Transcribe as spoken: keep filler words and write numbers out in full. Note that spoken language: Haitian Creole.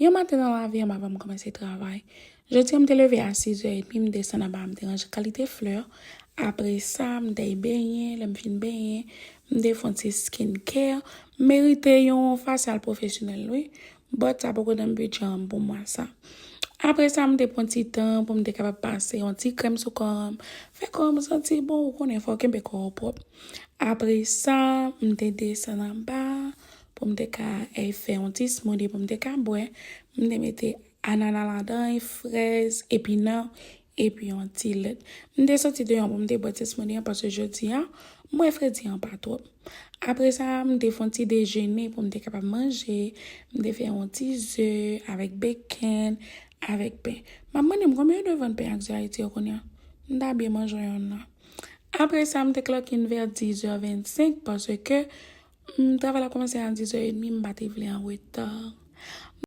Yon maten nan lavi an, avan m kòmanse travay, jodi a m te leve a sizè edmi, m desann anba, m te ranje kalite flè. Apre sa, m te al benyen, lè m fin benyen, m te fè yon ti skincare, m merite yon fasyal pwofesyonèl, wi. But sa poko nan bidjè an pou mwa sa. Apre sa, m te pran ti tan pou m te kapab pase yon ti krèm sou kò m, fè kò m santi bon, ou konnen, fò w kenbe kò w pwòp. Apre sa, m te desann anba pou m te ka al fè yon ti smoothie pou m te ka bwè. M te mete anana ladan, frèz, epinan, epi yon ti lèt. M te soti deyò pou m te bwè ti smoothie an paske jodi a, m wè fredi an pa twòp. Apre sa, m te fè yon ti dejene pou m te kapab manje. M te fè yon ti ze avèk bacon, avèk pen. M ap mande m konbyen yo dwe vann pen ak ze Ayiti yo kounye a. M ta byen manje yonn nan. Apre sa, m te clock in vè dizè vennsenk paske m, travay la kòmanse a dizè edmi, m pa te vle an reta.